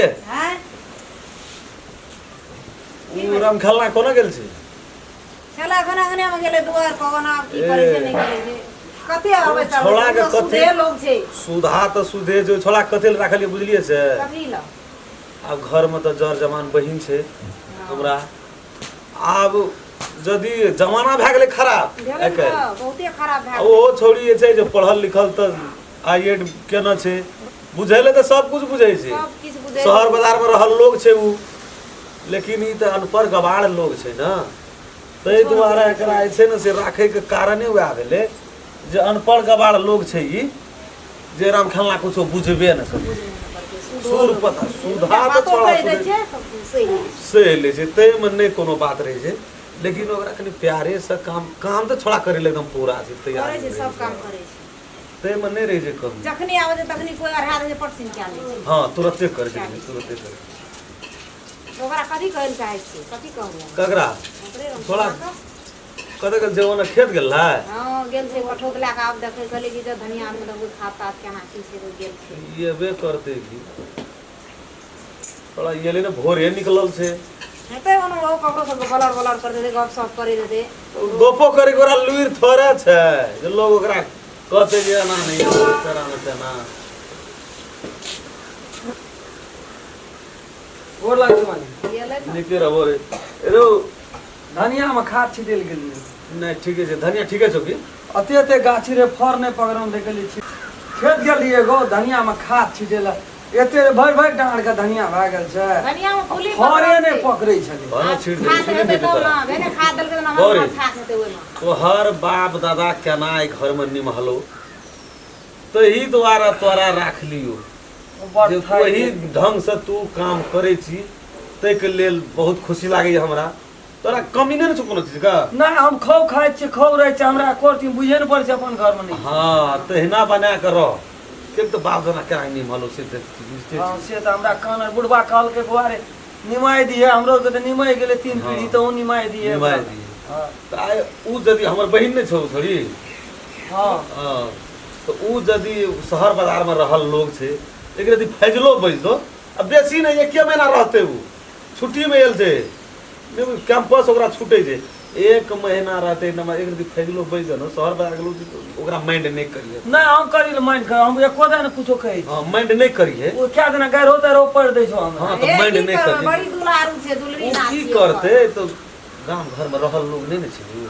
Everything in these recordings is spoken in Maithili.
गे हैं ओ रामखेलना कोना गेल छै छला एखन अंगने में गेलै दुआर पर ओना आब की करै छै नहि करै छै कते आबै ओ छौड़ा के कते- सुधे लोग छै सुधा तऽ सुधे छै छोड़ा कथी लए राखलियै बुझलियै से कथी लए आब घरमे तऽ जर जवान बहिन छै हमरा आब यदि जमाना भए गेलै खराब भेलै आइ ने काल्हि तऽ बहुते खराब भए आ ओहो छौड़ी जे छै जे पढ़ल लिखल तऽ I Ed केने छै बुझै लए तऽ सब कुछ बुझै छै सब किछु बुझै शहर बाजारमे रहल लोग छै ओ लेकिन ई तऽ अनपढ़ गवार लोग छै ने ताहि दुआरे एकरा जे छै ने से राखैके कारणे वएह भेलै जे अनपढ़ गवार लोग छै ई जे राम खेलना कुछो बुझबे ने करै सुर पता सुधा तऽ छोड़ा सहि लै छै ताहिमे नहि कोनो बात रहै छै लेकिन ओकरा कनि प्यारेसँ काम काम तऽ छोड़ा करै लए एकदम पूरा छै तैयार करै छै सब काम करै छै ताहिमे नहि रहै छै कमी जखनी आबै छै तखनी कोइ अढ़ा दै छै पटसिन कए लै छै हँ तुरते करै छै तुरते करै छै ओकरा कथी कहै लए चाहै छियै कथी कहबै ककरा ओकरे हम छोड़ा कतऽ गेल छै ओने खेत गेल रहै हँ गेल छै कठौत लए कऽ आब देखै कहलियै कि जे धनिया आरमे देबै खाद ताद केना की छै तऽ गेल छै एबे करतै की तोरा एलै ने भोरे निकलल छै हेतै ओना ओहो ककरो सबके बलर बलर कर देतै गप सप करै देतै गपो करे के ओकरा लुरि थोड़े छै जे लोग ओकरा कहतै जे एना नहि तेना नहि तेना गोर लागै छै मालिक एलै तऽ नीके रहबो रे रौ धनियामे खाद छिटै लए गेलियै नहि ठीके छै धनिया ठीके छौ की अते अते गाछी रे फर नहि पकड़ल देखलियै छी खेत गेलियै एगो धनियामे खाद छिटै लए एते भरि भरि डाँड़के धनिया भए गेल छै धनियामे फूली फरे नहि पकड़ै छलै भने छीट दे खाद सुनि हेतै देतै तब तोरा ने भेने खाद देलकै तऽ गौरी। हमरा खाद हेतै ओहिमे तोहर बाप दादा केना एहि घरमे निमहलो तही दुआरे तोरा राखलियो बड़ जे थाकि ओही ढङ्गसँ तू काम करै छी ताहिके लेल बहुत खुशी लागैए हमरा तोरा कमी नहि ने छौ कोनो चीजके नहि हम खौ खाइ छियै खौ रहै छै हमरा एको रत्ती बुझे नहि पड़ै छै अपन घरमे नहि हँ तहिना बना कऽ रह किएक तऽ बाप जेना केना निमहलो से तऽ बुझिते हँ छी से तऽ हमरा कान बुढ़बा कहलकै बौआ रे निमाहि दिहे हमरो के तऽ निमाहि गेलै तीन हँ। पीढ़ी तऽ ओ निमाहि दिहे निमाहि दिहे। हँ तऽ आइ ओ यदि हमर बहिन नहि छौ छोड़ी हँ हँ तऽ ओ यदि शहर बाजारमे रहल लोग छै लेकिन यदि फैजलो बजि दो आ बेसी नहि एके महीना रहतै ओ छुट्टीमे आयल छै नहि कैंपस ओकरा छूटै छै एक महीना रहतै नम्बर एक रति फैजलो बजि दो ने शहर बाजारके लोग छै तऽ ओकरा माइंड नहि करिहे नहि हम करी ले मानि कर हम एको दिन कुछो कहै छी हँ माइंड नहि करिहे ओ क्या दिना गारि होतै रो पढ़ि दै छौ हमरा हँ तऽ हे, माइंड की नहि करबै करिहे बड़ी दुलारू छै दुलरी ओ नाच की छियै ओकर। करतै तऽ गाम घरमे रहल लोग नहि ने छै उ।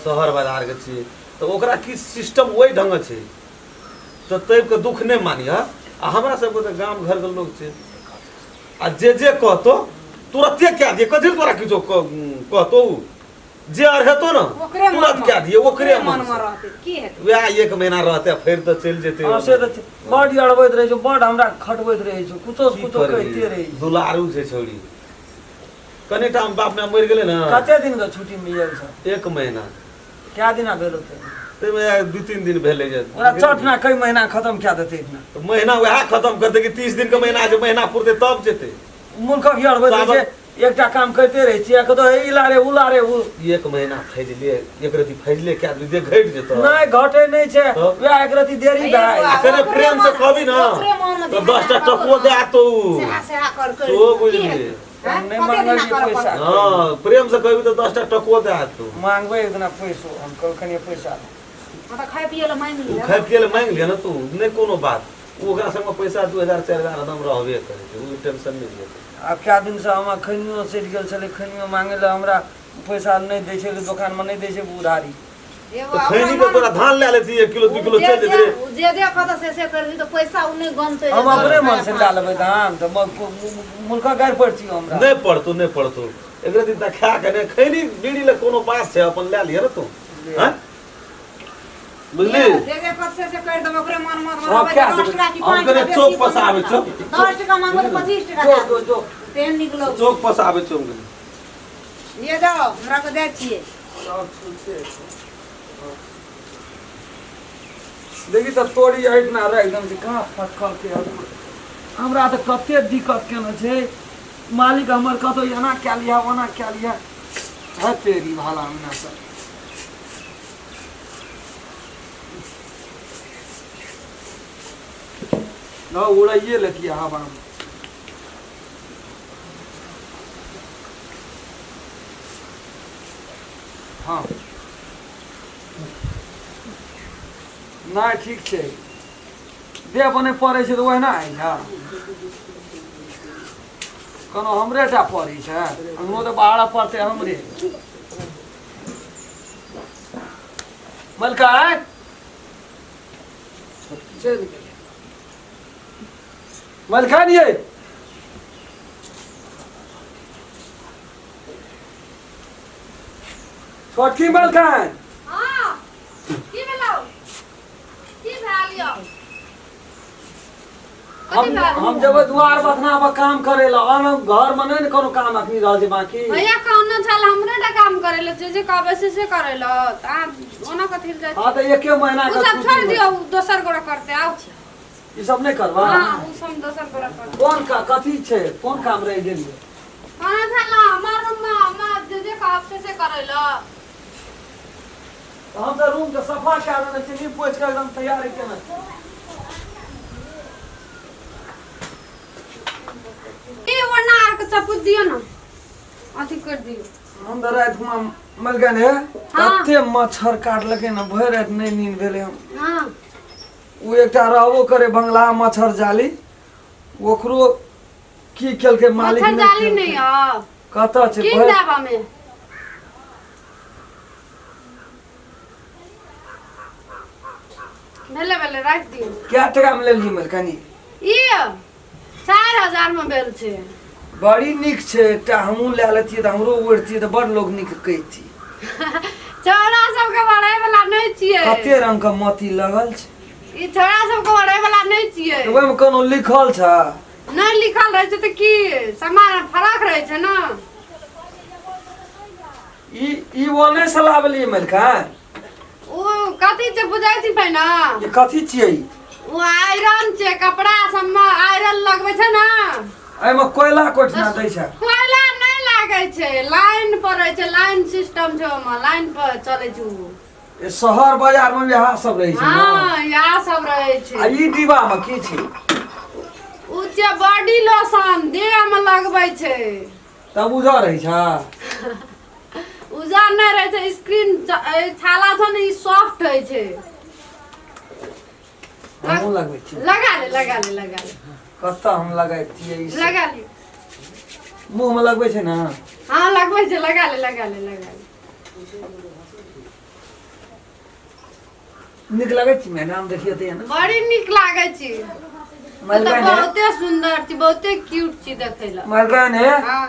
शहर बाजारके छियै तऽ ओकरा की सिस्टम ओहि ढङ्गके छै तऽ ताहिके दुःख नहि मानिह आ हमरा सबके तऽ गाम घरके लोक छै आ जे जे कहतो तुरते कए दिए कथी लए तोरा किछो कहतो उ जे अरहेतो ने ओकरे तुरत मनमे कए दिए ओकरे मन मन मे रहतै की हेतै वएह एक महीना रहतै फेर तऽ चलि जेतै हँ से तऽ छै। बड अड़बैत रहै छौ बड हमरा खटबैत रहै छौ कुछो की कुछो करबही? कहिते रहै छौ दुलारू छै छौड़ी कनि टाइम बाप माय मरि गेलै ने कते दिन के छुट्टी मिलल छौ एक महीना कए दिना भेल होतै ताहिमे दू तीन दिन भेलै जे ओकरा चट ना कई महीना खत्म कए देतै इतना तऽ महीना वएह खत्म करतै कि 30 दिन के महीना छै महीना पुरतै तब जेतै मुल्कक अड़बैत रहै छै एकटा काम करिते रहै छियै कतौ हे ई ला रे उ ला रे उ एक महीना फैजले एक रति फैजले कए देबै देह घटि जेतौ नहि घटे नहि छै तब? वएह एक रति देरी हे भए बौआ, कने ओकरे प्रेम से मन- कहबी ने ओकरे मनमे तऽ जे 10 टा हेतै टको ने, दए तो सेहा सेहा कर कर तो की बुझलियै। हेतै? हैं? नहि कते दिना मांगलियै करऽ पैसा। पड़तै? हँ प्रेम से कहबी तऽ 10 टा टको दए तो मांगबै एक दिना पैसो हम कहब कनि पैसा हँ तऽ खाय पियै लए मांगि ओ लिअ खाय पियै लए मांगि लिअ ने तू नहि कोनो बात ओ ओकरा संगमे पैसा 2000 4000 हरदम रहबे करै छै ओ टेंशन नहि लिअ आब कए दिनसँ हमर खैनियो सठि गेल छलै खैनियो मांगै लए हमरा पैसा नहि दै छै दोकानमे नहि दै छै उधारी हे तऽ बौआ, खैनी ओकरा के तोरा धान लए लेती 1 किलो 2 किलो जे चलि जेतै रे जे जे जे कहतौ से से कर दी तऽ पैसा ओ नहि गनतै हम अपने मन से लए लेबै धान तऽ मुल्कक गारि पड़तियो हमरा नहि पड़तौ नहि पड़तौ एकरे दिन तऽ खा के नहि खैनी बीड़ी लए कोनो बात छै अपन लए लिअ ने तू हँ बुझली जे जे कहतौ से से कर देबै ओकरे मन मत हँ, रहबै कए 10 टका की हम 5 कने टका चौक बेसी पर से आबै छौ। 10 टका मांगबै तऽ 25 टका जो दए जो जो तेहन नीक लोक चौक पर से आबै छौ हम लिए जाओ हमरा के जाइ छियै सब छुछे छै। देखी तऽ तोरी एहिठिना राखि देने छै कहाँ फटकल छै हमरा तऽ कते दिक्कत केने छै मालिक हमर कतौ एना कए लिहऽ ओना कए लिहऽ है तेरी भाला अंगना से न उड़ाइए लेतियै हवामे हँ नहि ठीक छै देह पर नहि पड़ै छै तऽ ओहिना होइ छै कोनो हमरे टा पड़ै छै हमरो तऽ बाहर पड़तै हमरे मलका चलि गेलै मलखा दियै छोटकी मलखान हाँ की भेलौ की भेल यौ हम कथी भेल हम जेबै दुआर बथना पर काम करे ला हम घर में नहीं ने कोनो काम अखनी रहल छै बाकी भैया कहने छल हमरे टा काम करे ले जे जे कहबै से से करे ले तऽ अहाँ ओना कथी ले जाइ हाँ तऽ एके महीना उ के सब छुट्टी छोड़ में। दियौ उ दोसर गोरा करते आउ ई सब नहीं करबा हाँ उ सब दोसर गोरा करते कोन का कथी छै कोन काम रह गेल कहने छल हमर रूम में हम जे जे कहब से से करे ले हम तऽ रूम के सफा कए देने छी नीप पोछि के एकदम तैयारी केने छी ई ओना आर के चपुत दियौ ना अथी कर दियौ हम तऽ राति मे मलगन हे हाँ। कते मच्छर काटलकै ने भरि राति नहि नींद भेलै हम हाँ ओ एकटा रहबो करे बंगला मच्छर जाली ओकरो की केलकै मालिक मच्छर नहि जाली केलकै। नहीं है कतऽ छै कीन भरि देब हमे भेले भेले राखि दियौ कए टका मे लेलियै मलकनी ई 4000 मे भेल छै बड़ी नीक छै एकटा हमहूँ लए लेतियै तऽ हमरो ओढ़तियै तऽ बड़ लोग नीक कहितियै छौड़ा सबके बढ़ै वाला नहि छियै कते रंग के मोती लगल छै ई छौड़ा सबके बढ़ै वाला नहि छियै तऽ ओहिमे कोनो लिखल छै नहि लिखल रहै छै तऽ की सामान फरक रहै छै ने ई ई ओने से लाबलियै मलका ओ कथी छै बुझै छी पहिने ई कथी छियै ई? ओ आयरन छै कपड़ा सबमे आयरन लगबै छै ने एहिमे कोयला कोठना दै छै कोयला नहि लागै छै लाइन पर रहै छै लाइन सिस्टम छै ओहिमे लाइन पर चलै छै ओ ई शहर बाजार मे इएह सब रहै छै ने हँ इएह सब रहै आ छै ई डिब्बा मे की छै ओ छै बॉडी लोशन देह मे लगबै छै तब उजर रहै छै उजर नहि रहै छै स्क्रीन छाला छै ने ई सॉफ्ट होइ छै हमहूँ लगबै छी लगा ले लगा ले लगा ले कतऽ हम लगैतियै ई सब? लगा ले मुँह मे लगबै छै ने हाँ लगबै छै लगा ले लगा ले लगा ले नीक लगै छै मैडम देखियौ तऽ ने बड़ी नीक लागै छी ओ तऽ मलकान है बहुते सुन्दर छी बहुते क्यूट छी देखै लए मलकान है हाँ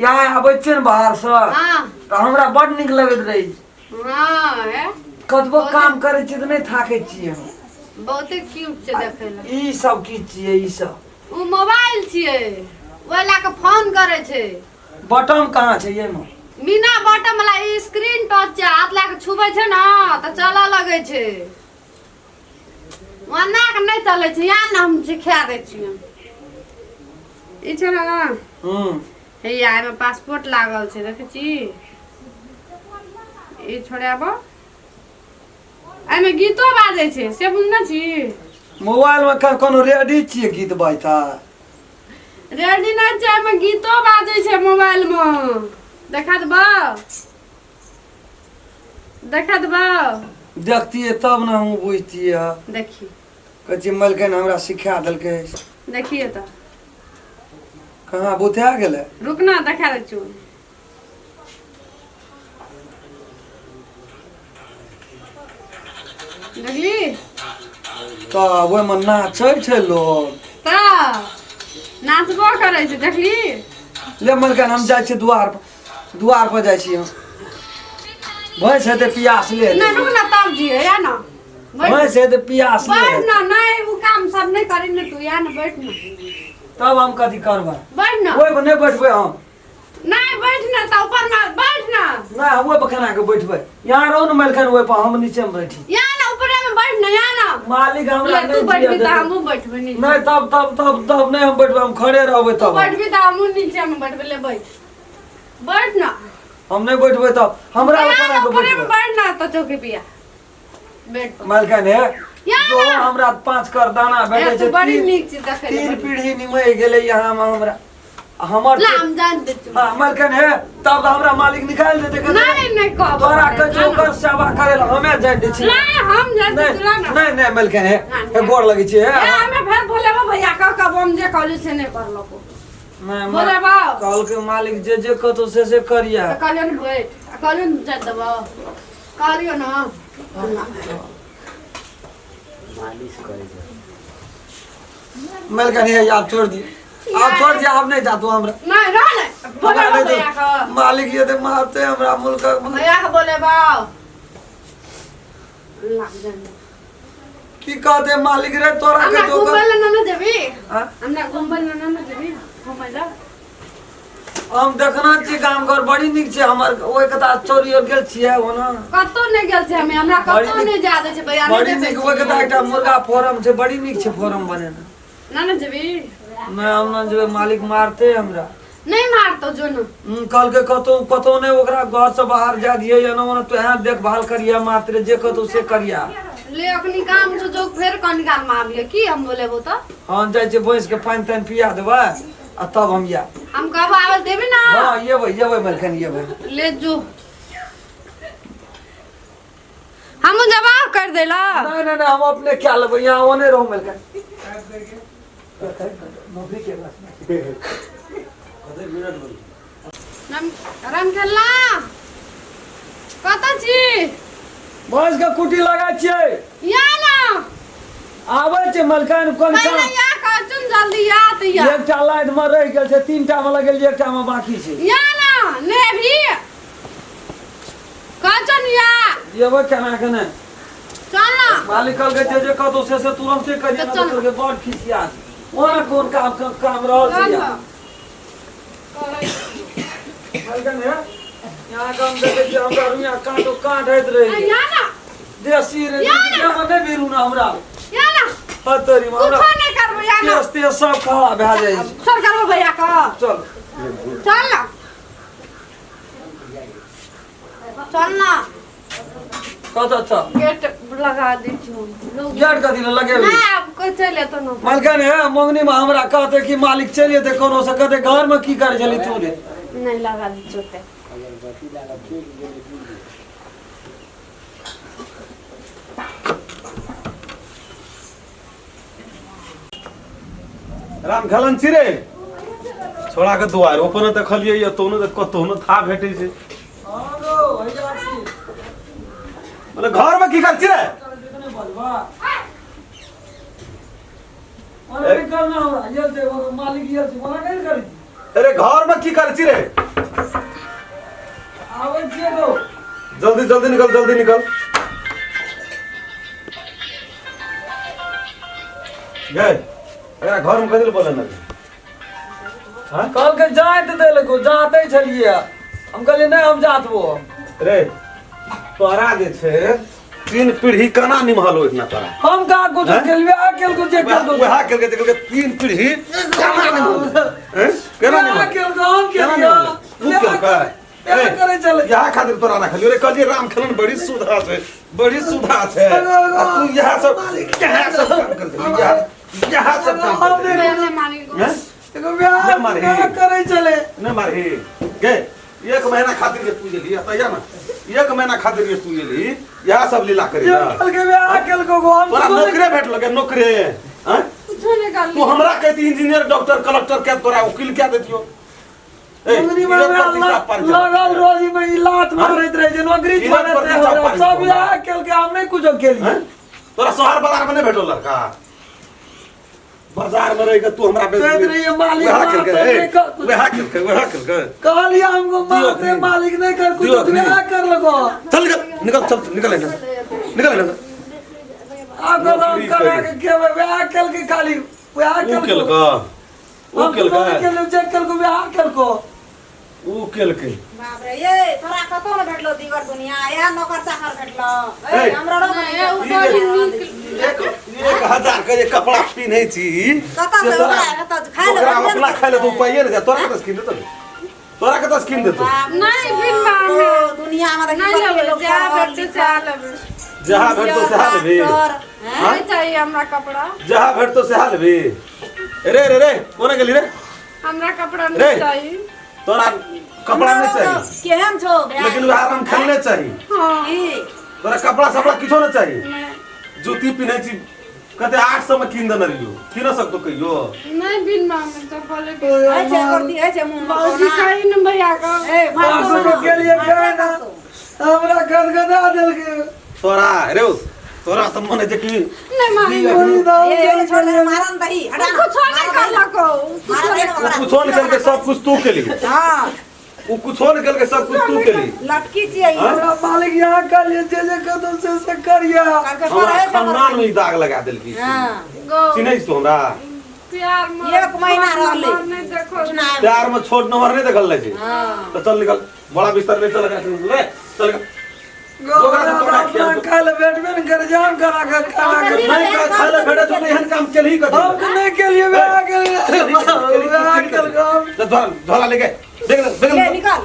यहाँ आबै छियै ने बाहरसँ हाँ तऽ हमरा बड नीक लगैत रहै छै हाँ हे कतबो काम करै छियै तऽ नहि थाकै छियै हम बहुते क्यूट छै देखै लए ई सब की छियै ई सब ओ मोबाइल छियै ओहि लए कऽ फोन करै छै बटम कहाँ छै एहिमे बिना बटम वाला स्क्रीन टच छै हाथ लए कऽ छुबै छै ने तऽ चलऽ लगै छै ओना के नहि चलै छै यहाँ ने हम सिखा दै छियै ई छै ने हैया एहिमे पासपोर्ट लागल छै देखै छी ई छोड़ाबऽ एहिमे गीतो बाजै छै से बुझने छी मोबाइल में कोनो रेडी छियै गीत बजता रेडी नहि छै एहिमे गीतो बाजै छै मोबाइल मे देखा देबौ देखा देबौ देखतियै तब ने हम बुझतियै देखी कहै छियै मलकनि हमरा सिखा देलकै देखिए तऽ कहाँ बुझा गेलै रुक ना देखा दै छियौ देखली तऽ ओहिमे नाचै छै लोग तऽ नाचबो करै छै देखली ले मलकन हम जाइ छियै दुआर पर दुआर पर जाइ छियै हम भैंस हेतै पियास ले ना रुक ना तब जिए या ना बैठ भैंस हेतै पियास ले बैठ ना नहीं उ काम सब नहीं करी ना तू या ना बैठ ना तब हम कथी करबै बैठ ना ओहि पर नहि बैठबै हम नहीं बैठ ना तो ऊपर में बैठ ना नहीं हम ओहि पर केना के बैठबै यहाँ रहो ने मलखन ओहि पर हम नीचे में बैठी यहाँ ना ऊपर में बैठ ना यहाँ ना मालिक हमरा ले, नहीं तू बैठबी जियऽ तो देतै। हमहूँ बैठबे नीचे नहीं तब तब तब तब नहीं हम बैठबै हम खड़े रहबै तू तब हम। बैठबी तो हमहूँ नीचे में बैठबे ले बैठ बैठ ना हम नहीं बैठबै तब हमरा यहाँ केना ना के ऊपर में बैठबै बैठ ना तो चौकी पिया बेड पर मलखन हे यहाँ जो ना। हमरा 5 कर दाना ए, भेटै तू छै बड़ी तीन नीक चीज देखै तीन पीढ़ी निमहि गेलै यहाँ में हमरा हमर ला हम जान दे छी। हाँ मलकन है तब हमरा मालिक निकाल देते कहते नहीं नहीं कहबो तोरा के जोकर सेवा करे ला हमे जान दे छी। नहीं हम जान दे छी, ला नहीं ना। नहीं नहीं मलकन है नहीं। गोर लगे छी ए हमे फेर बोलेबो भैया कह कब हम जे कहली से नहीं करलको। नहीं बोलेबो कहल के मालिक जे जे कहतो से से करिया। त कहलियो न बैठ आ कहलियो न जान देबो कहलियो न मालिश करे जा। मलकन है आप छोड़ दी आप छोड़ दिया आप नहीं जातो हमरा। नहीं रह ले बोलेबो भैया के मालिक ये ते मारते हमरा मुल्क भैया के बोलेबो ला जान की कहते मालिक रे तोरा के हमरा जोकर घुमय ला ना जेबी। हाँ? हमरा घुमय ला ना जेबी घुमय ला हम देखना छी गाम घर बड़ी नीक छै हमर ओइ कता चोरी और गेल छियै ओना कतौ नहीं गेल छै हमे हमरा बड़ी कतौ नीक- नहीं जा दै छै भैया नहीं बड़ी देखै नीक ओइ कता छियै। एकटा मुर्गा फोरम छै बड़ी नीक छै फोरम बनेने ना ना जेबी नहीं हम ना जेबै मालिक मारते हमरा। नहीं मारतो जो ना कहलकै कतौ कतौ नहीं ओकरा घर से बाहर जा दियै एना ओना तो यहाँ देखभाल करिया मात्र जे कतौ से करिया। ले अखनी काम छौ जो फेर कनी काल में आबियै की हम बोलेबो त हम जाइ छियै भैंस के पानि तानि पिया देबै आ तब हम या हम कहबो आबे देबी ना। हाँ येबै येबै मलखन येबै ले जो हम जवाब कर देला। नहीं नहीं नहीं हम अपने क्या लेबै यहाँ ओने रहू मलखन नौकरी के बस कते मिनट भेल? राम राम खेलला कतऽ छी? भैंस के कुटी लगा छियै या ना आबै छै मलकान कोन पहिले काम या कहचुन जल्दी या त या एकटा लाइट में रहि गेल छै तीनटा में लगेलियै एकटा में बाकी छै। या ना ने भी कहचुन या एबै केना के नहि चल ना मालिक कहलकै जे जे कहतौ से से तुरन्ते करियै तऽ ना चल। तऽ तोहर बड़ खिसिया ओना कोन काम काम रहल छै चल या ना। मलकान हे यहाँ के हम देखै छियै हमरा रुइया काँटो काँट होइत रहै या ना देसी रे या ना। देहमे नहि भिरू ना हमरा या ना हतरी हमरा कुछो नहीं करबो या ना केस तेस सब खड़ा भए जाइ छै। सर करबो भैया के चल चल ना चल ना कतऽ चल गेट लगा दै छियौ लोग गेट कथी लए लगेबही? नहीं आब कोई चलि एतौ न मलकान हे मंगनी में हमरा कहते कि मालिक चलि एतै कोनो से कहते घर में की करै छली तू रे नहीं लगा दै छियौ ते अगरबत्ती लगा चलि गेलै बुझली। राम खलन छी रे छोड़ा के दुआर ओपन देखलियै या तोनो तऽ कतौ न था भेटै छै। हाँ गो भैया छी मतलब घर में की कर छी रे? अरे करना हमरा येल छै मालिक येल छै मना नहीं करी। अरे घर में की कर छी रे? आबै छियै गो जल्दी जल्दी निकल जल्दी निकल। गए एकरा घर में कथी लए बोले ना? हाँ कहलकै जाइत देलको जाते छलियै हम कहलियै नहीं हम जातबो। रे तोरा जे छै तीन पीढ़ी केना निमहल ओहिना तोरा हम कहाँ कुछ हैं? केलबै आ केलको जे केलको वएह केलकै जे केलकै तीन पीढ़ी केना निमहल हैं? केना निमहल केलको हम केना केलियै निमहल तू केलकै एना करै छलै इएह खातिर तोरा रखलियौ रे कहलियै राम खेलन बड़ी सुधा छै बड़ी सुधा छै आ तू इएह सब इएह सब काम कर देली इएह इएह सब काम कर देली भैया नहीं मानी हैं? एगो बियाह नहि मारही। बियाह करै छलै नहि मारही गे एक महीना खातिर के तू गेली तैया ना एक महीना खातिर के तू गेली इएह सब लीला करी जे ना केलकै बियाह केलको गो हम तोरा कुछो नहि नौकरे भेटलो गे नौकरे हैं कुछो नहीं करली तू हमरा कहती इंजीनियर डॉक्टर कलेक्टर के तोरा वकील क्या देतियो ए, मंगनी में इज्जत हमरा प्रतिष्ठा पर जा। लगल रोजी में ई लात मारैत रहै छै नौकरी इज्जत छोड़ैत रहै प्रतिष्ठा हमरा पर सब जा। बियाह केलकै हम नहि कुछो केलियै। हैं? तोरा शहर बाजार में नहीं भेटल लड़का बाजार में रह के तू हमरा बेच कहैत रहियै मालिक वएह मारतै केलकै नहि ए, कर- वएह केलकै वएह केलकै कहलियै हमको मारते अखनी। मालिक नहीं कर दियौ कुछो अखनी। बियाह कर लगो चल निकल निकल चल निकल एने निकल एने आब हम नौकरी करा करी। के केबै बियाह केलकै खाली बियाह ऊ केलको केलकै ऊ हम केलकै कुछो नहि केलियै जे केलको बियाह केलको ऊ केलकै। बाप रे ये तोरा कतौ न भेटलो दिगर दुनिया इएह नौकर चाकर भेटलो। ए ए, हमरा रह नहीं, उ बड़ी नीक 1000 के जे कपड़ा पिन्है छी कतऽ से से तोरा ओकरा कतऽ खाय लए ओकरा भेटबे अपना ने खाय लए तऽ करतै। उपाये नहि छै तोरा कतऽ कीन देतौ तोरा कतऽ कीन देतौ? बाप रे, नहीं, बिन मांगे। दुनिया में देखी नहीं कते लेबै लोग जहाँ पढ़ल भेटतै लिखल, सएह लेबै। जहाँ भेटतौ सएह लेबही। डॉक्टर, हैं? नहीं चाहिए हमरा कपड़ा जहाँ भेटतौ सएह लेबही। रे रे रे कोना गेली रे? हमरा कपड़ा रे। नहीं चाहिए। तोरा कपड़ा नहीं चाहिए केहन छौ लेकिन वएह रंग खेलने चाही। हाँ। की तोरा कपड़ा सपड़ा किछो नहीं चाही। नहीं। जूती पिन्है छी कते 800 में कीन देने रहियो, कीन सकतो कहियो? नहीं बिन मांगे चप्पल के। है छै करती है छै मुंह में बाबूजी कोना। कही न भैया का। ए बासु मारतो के लिए कहना हमरा गदगदा देलकै। तोरा रे तोरा तऽ मन है जे कि नहीं मारी। ओही दाम ए देलकै। छोड़ दे मारन दही हटा। कुछ नहीं करलको। मारन दही उ कुछो नहीं केलकै, सब कुछ तू केली। हां उ कुछो नहीं केलकै, सब कुछ तू केली। लटकी छियै। हाँ? हमरा मालिक यहाँ कहलिए जे जे कदम से से करिया। करके हमरा पढ़ै छै खानदान में ई दाग लगा देलकी। हां गो चिन्है छी तू हमरा? प्यार में एक महीना रहलै। नहीं देखो। प्यार में छोट नंबर नहीं देखल रहै छै। हां तो चल निकल, बड़ा बिस्तर ले चल ले चल निकल। खाय ले बैठबे ने कर जाम करा के खाना के। नहीं का खाय ले भेटे छौ त एहन काम केलही कथी? हम तो नहीं केलिए बे आ गेल तो झोला झोला लेके देख ले देख ले ले निकल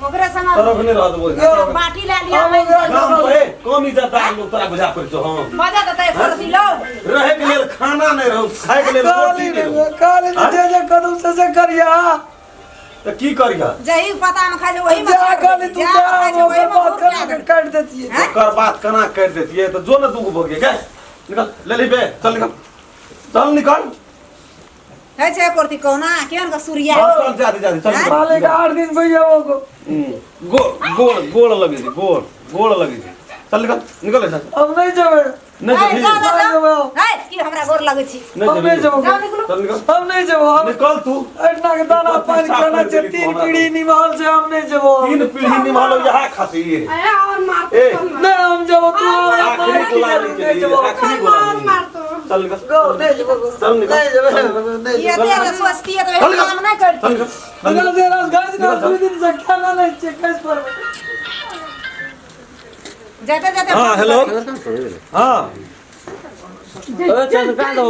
ओकरे संग तरफ नहीं रह देबो। बाटी ले लिया। हम ओकरा काम पे कम इज्जतदार लोग तोरा बुझा पड़ै छौ। हम मजा देतै कर दिलो। रहे के लेल खाना नहीं रहौ, खाय के लेल रोटी काली नहीं रहौ। काली जे जे कदम से से करिया। त की करिया? जही पता में खाइ छै वही में जा छोड़ काली देतै। तू जा जा खाइ छै ओकर वही में बात घूर कर के के काट देतिए। हैं? ओकर बात केना काटि देतियै? तऽ जो ने दूगो भऽ गेल। निकल ले ली बे, चल निकल चल निकल। है छै करती कोना केहन के सूर्या। चल जा दे जा दे चल निकल। मालिक 8 दिन भैया वो गोड़ गोड़ गोड़ लगै छै, गोड़ गोड़ लगै छै। चल निकल निकल ऐसा। हम नहीं जेबै। नहीं ए, जेबही। जा, जा, जा। नहीं जेबै। है की हमरा गोर लगै छी? नहीं हम नहीं जेबही। जेबै। जाओ निकलू। चल निकल। हम नहीं जेबै। हम निकल तू। एतना के दाना पानी खाना छै, 3 पीढ़ी निभाल छै, हम नहीं जेबै। 3 पीढ़ी निभालो यहाँ खातिर। अरे और मार ए। नहीं हम जेबै तू हमरा आखिरी मार गुलामी के के नहीं लिए जेबै। आखिरी और गुलामी। मार तो। चल निकल गो नहीं जेबै। चल निकल। नहीं जेबै नहीं ई जेबै। एते अगर सोचती है तो चल एहन काम नहीं निकल करती। चल निकल चल निकल निकल। दे रास गाड़ी ना निकल, 2 दिन से खाना नहीं छै कैसे पर। जाते जाते हाँ हेलो हाँ चल का दो।